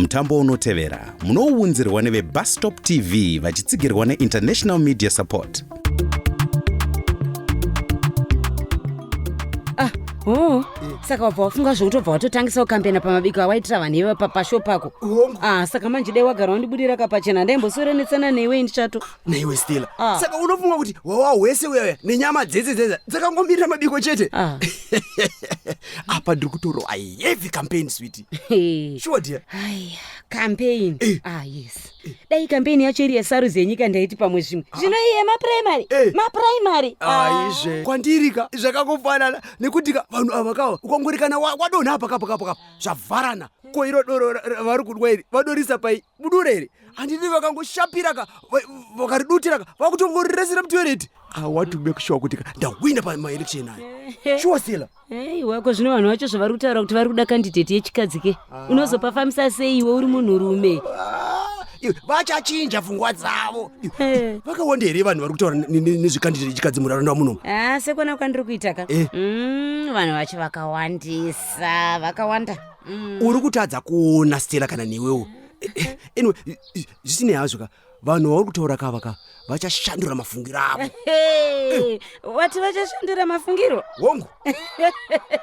Mutambo unotevera munouunzirwa neveBustop TV vachitsigirwa neInternational Media Support. Ah, oh, saka wabva wafunga zvekutobva watotangisa kukambena pamabiko awaitira vanhu iva pasho pako. Ah, saka manje dai wagara wandibudira kapachena ndaimboswerenetsana newe indichato. Naiwe Stella. Ah. Saka unofunga kuti wawa hwese uya nenyama dzese dzese dzakangomirira mabiko chete? Ah. Apa ndiri kutorwa heavy campaign sweetie. Hey. Sure dear. Aya, campaign. Eh. Ah, yes. Dai campaign yacho iri yesarudzo yenyika ndaiti pamwe zvimwe. Zvino iye maprimary. Eh. Maprimary. Aizve. Kwandiri ka zvakangofanana nekuti ka vanhu ava kava ukangori kana wadonha apa kapa kapa kapa zvavharana. Ko iro doro vari kudwa iri vadorisa pai budure iri. Handiti vakangoshapira ka vakaridutira ka vakutongorirasira mutoilet. I want to make sure kuti ka ndahwina pamaelection aya. Sure Stella. Hey, wako zvino vanhu vacho zvavari kutaura kuti vari kuda kandidate yechikadzi ke. Unozopafambisa sei iwe uri munhurume? Ah, iwe, vachachinja pfungwa dzavo. Iwe, Eh. Vakawanda here vanhu vari kutaura nezvekandidate yechikadzi munharaunda munomu? Ah, sekuona kwandiri kuita ka. Eh. Vanhu vacho vakawandisa, vakawanda. Uri kutadza kuona Stella kana newewo. Anyway, zvisinei hazvo ka vanhu vauri kutaura kava ka vachashandura mafungiro avo. Hey, wati vachashandura mafungiro? Hongu.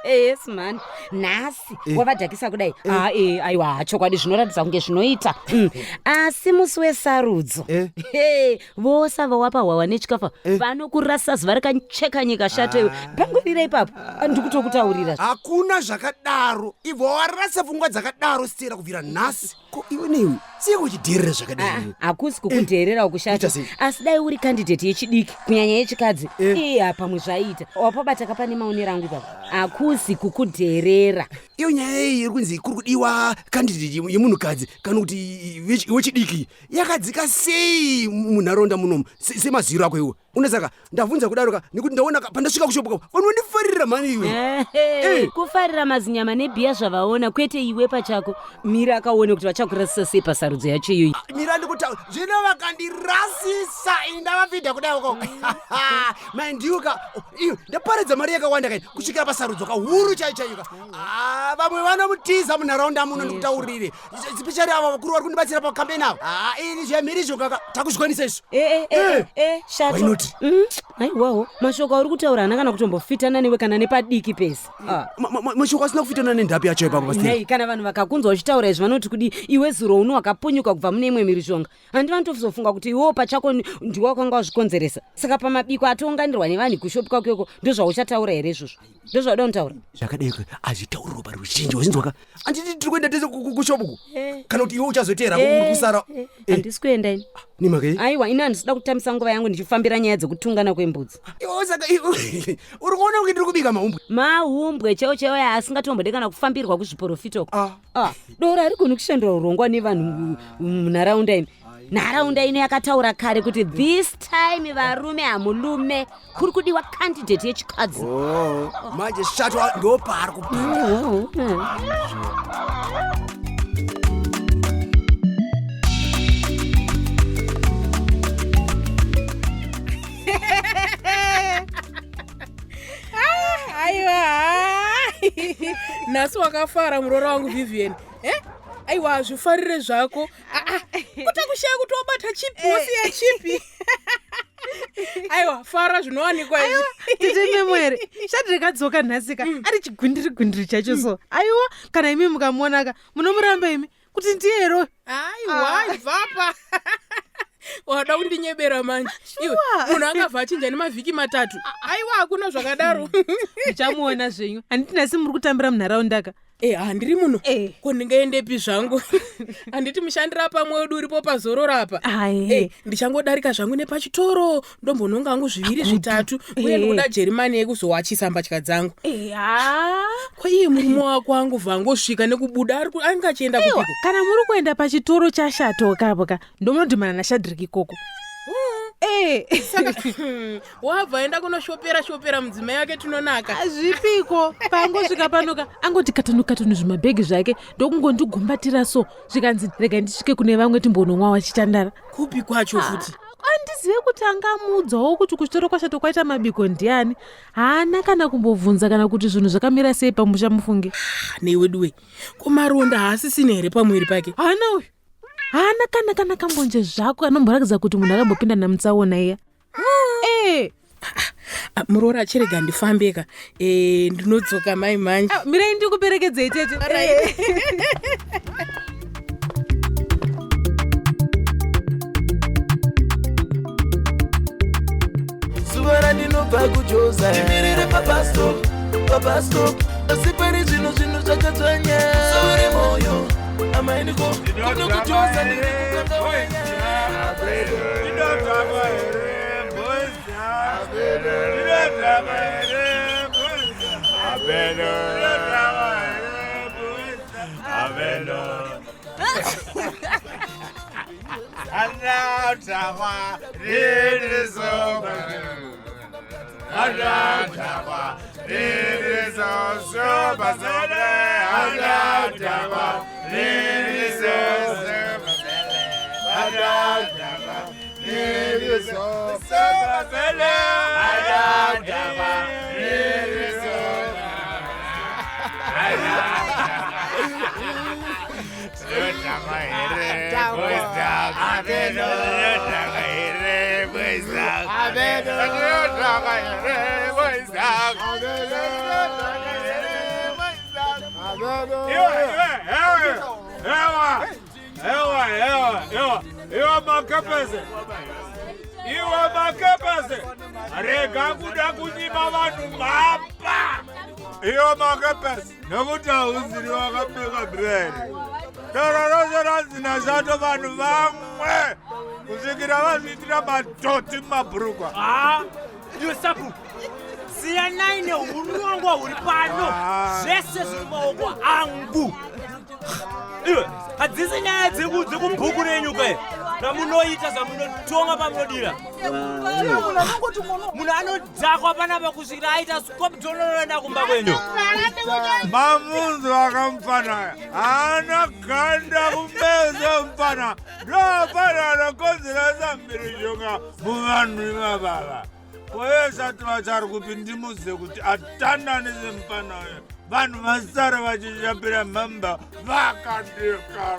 Yes man, nhasi wavadhakisa kudai. Ah, aiwa, chokwadi zvinoratidza kunge zvinoita. Asi musi wesarudzo Hey, vose ava wapa hwawa nechikafu vanokurasa zuva rakacheka nyika shato iwe. Pangwarira ipapo, ndikutokutaurira. Hakuna zvakadaro, ibva warasa pfungwa dzakadaro Stella kubvira nhasi. Ko iwe newe sei uchidherera zvakadai? Ah, hakusi kukudherera ukushata, Kuita sei? asi dai uri kandidate yechidiki kunyanya yechikadzi, iya pamwe zvaiita. Wapabata kapane maonero angu ipapo, hakusi kukudherera. Iyo nyaya iyi iri kunzi kuri kudiwa kandidate yemunhukadzi kana kuti wechidiki yakadzika sei munharaunda munomu semaziro ako iwe? Unosaka ndabvunza kudaro ka nekuti ndaona ka pandasvika kushopo ka vanhu vandifarira mhani iwe. Kufarira mazinyama nebhiya zvavaona, kwete iwe pachako. Mira akaone kuti vachakurasisa sei pasarudzo yacho iyoyi. Mira ndikutaura zvino vakandirasisa ini ndavapinda kudai uko. Maindiuka iyo ndaparadza mari yakawanda kai kusvikira pasarudzo ka huru chaiyo chaiyo ka. Vamwe vanomutiza munharaunda muno ndikutaurire. Especially ava vakuru vari kundibatsira pacampaign ava. Ini zvemhirizvo kaka takuzvikwanisa isu. Shato. Why not? Aiwawo mashoko auri kutaura haana kana kutombofitana newe kana nepadiki pese. Mashoko asina kufitana nendapi yacho ipapo pasina. Nei kana vanhu vakakunzwa uchitaura izvi vanoti kudii? Iwe zuro uno wakapunyuka kubva mune imwe mhirizhonga. Handi vanotozofunga kuti iwewo pachako ndiwe wakanga wazvikonzeresa. Saka pamabiko atounganirwa nevanhu kushopi kwako iko ndozvauchataura here izvozvo? Ndozvauda kutaura? Zvakadai hazvitaurirwa paruzhinji wazvinzwa ka? Handiti tiri kuenda tese kushopu ku? Kana kuti iwe uchazoteera uri kusara? Handisi kuenda ini. Nemhaka yei? Aiwa, ini handisida kutambisa nguva yangu ndichifambira nyaya dzekutungana kwembudzi. Iwe saka iwe uri kuona kunge ndiri kubika mahumbwe? Mahumbwe chaiwo chaiwo aya asingatombode kana kufambirwa kuzviporofita uko. Doro harigoni kushandura urongwa nevanhu munharaunda ino. Nharaunda ino yakataura kare kuti this time varume hamulume, kuri kudiwa candidate yechikadzi. Oh, manje shato ndopaari kupinda. Aiwa, nhasi wakafara muroora wangu Vivian. Aiwa, hazvifarire zvako. Kuta kushaya kuti wabata chipi wosiya chipi. Aiwa, fara zvinowanikwa izvi. Tete Memwere, shati rekadzoka nhasi ka ari chigwindiri gwindiri chacho so. Aiwa, kana imi mukamuona ka munomuramba imi kuti ndiye ero. Aiwa, ibvapa. Wada kundinyebera manje. Iwe, munhu angabva achinja nemavhiki 3. Aiwa, hakuna zvakadaro. Muchamuona zvenyu. Handiti nhasi muri kutambira munharaunda ka? Handiri muno. Ko ndingaendepi zvangu? Handiti mushandira pamwe wedu uripo pazororo apa. Ndichangodarika zvangu nepachitoro, ndombononga hangu 2 3, uye ndikuda jerimani yekuzowachisa mbatya dzangu. Ko iye murume wako angobva angosvika nekubuda, ange achienda kupiko? Kana muri kuenda pachitoro chaShato kapo ka, ndomunodhumana naShadrik ikoko. Saka, wabva aenda kunoshopera shopera mudzimai wake tunonaka. Zvipiko, paangosvika panoka angoti katanu katanu zvimabhegi zvake ndokungondigumbatira so, zvikanzi rega ndisvike kune vamwe timbononwa wachitandara. Kupi kwacho futi? Handizive kuti angamuudzawo kuti kuchitoro kwashato kwaita mabiko ndiani. Haana kana kumbobvunza kana kuti zvinhu zvakamira sei pamusha mufunge. Ah, neweduwe ko maronda haasisina here pamuviri pake? Haana uyu. Haana kana kana kambonje zvako anomboratidza kuti munhu akambopinda namutsaona iya. Eh. Ah, muroora chirega ndifambeka e, ndinodzoka mai manje. Ah, mirai ndikuperekedzei tete. Eh. Zuva randinobva kujoza ndimirire pabastop pabastop asi pari zvino zvinhu zvakadzvanya saure moyo amainiko kuno kujoza ndiri kukanga wenya Iwe makepese, iwe makepese, rega kuda kunyima vanhu mhapa. Iwe makepese, nekuti hauziri wakapfeka bhureri. Doro rose ranzi nashato vanhu vamwe kusvikira vazviitira matoti mumabhurukwa. Ah, iwe sabhuku, siyanai neurongwa huri pano, zvese zviri mumaoko angu. Iwe, hadzisi nyaya dzekubhuku renyu kai ramunoita zvamunotonga pamunodira. Munhu anodhakwa panapa kusvikira aita skoptononoenda kumba kwenyu. Mamunzu akamufana haana ganda kumeso mufana ndoafana anokonzeresa mhirizhonga muvanhu ivavava. Koyesati vachari kupi ndimuze kuti atandanise mufana uyo vanhu vasara vachishapira mhamba vakadekara.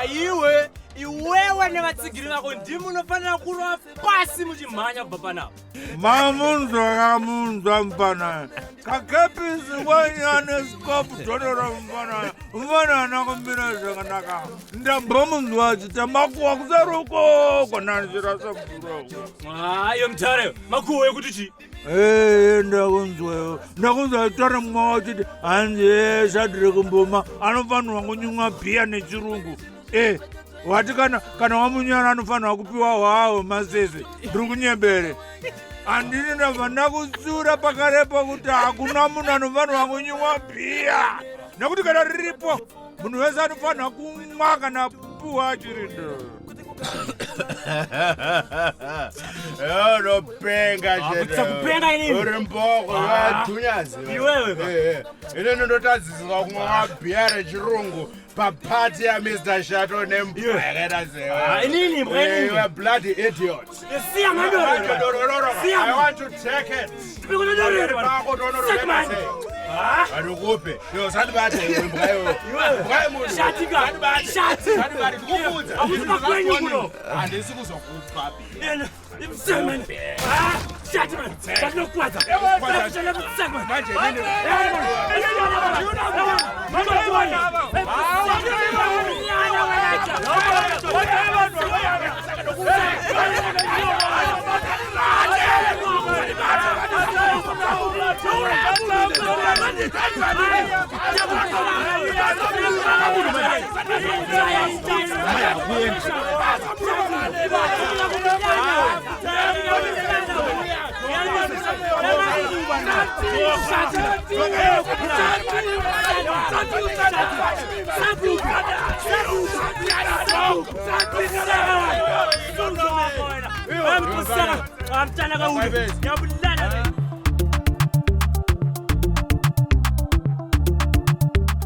Iwe iwewe nevatsigiri vako ndimi munofanira kurova pasi muchimhanya kubva panapa. Mamunzwa kamunzwa mufana kakepisi kwanyane scope dhodoro mufana mufana ana kumira zvakanaka ndambomunzwa achita makuwa kusaruko konanzira sabhuroko. Iyo mutare makuwa ekuti chii? Ee, ndakunzwa ndakunzwa achitaura mumwe wachiti hanzi ee Shadrack Mboma anofanirwa kunyumwa bhiya nechirungu. Ee, wati kana wamunyara anofanirwa kupiwa hwawo masese. Ndiri kunyebere. Handini ndabva ndakutsiura pakarepo kuti hakuna munhu anofanirwa kunyumwa bhiya nekuti kana riripo munhu wese anofanirwa kumwa kana kupiwa achirindo. Unopenga chete. Kutsa kupenga inini. Uri mboko, wadhunyazi. Iwewe ka. Inini ndotadziswa kumwa mabhiya rechirungu papati ya Mr. Shato nembwa yakaita sewe. Inini, mbwa inini. You are bloody idiot. Siya mandoro. Siya. I want to take it. Ndiko Sick man. Andikupe. Yo, usandibate iwe mbwa iwe. Mbwa yemunhu. Shati ka. Usandibate. Shati. Usandibate. Ndikukuudza. Hakusi pakwenyu kuno. Handisi kuzokupa. Simon. Shati man. Ndinokwadza. Manje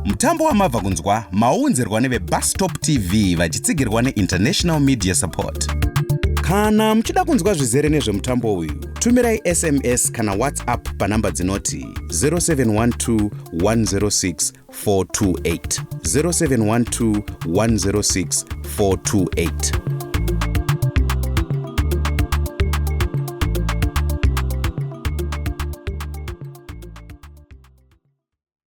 Mutambo wamabva kunzwa maunzirwa neveBustop TV vachitsigirwa neInternational Media Support. Kana muchida kunzwa zvizere nezvemutambo uyu, tumirai SMS kana WhatsApp panhamba dzinoti 0712 106 428, 0712 106 428.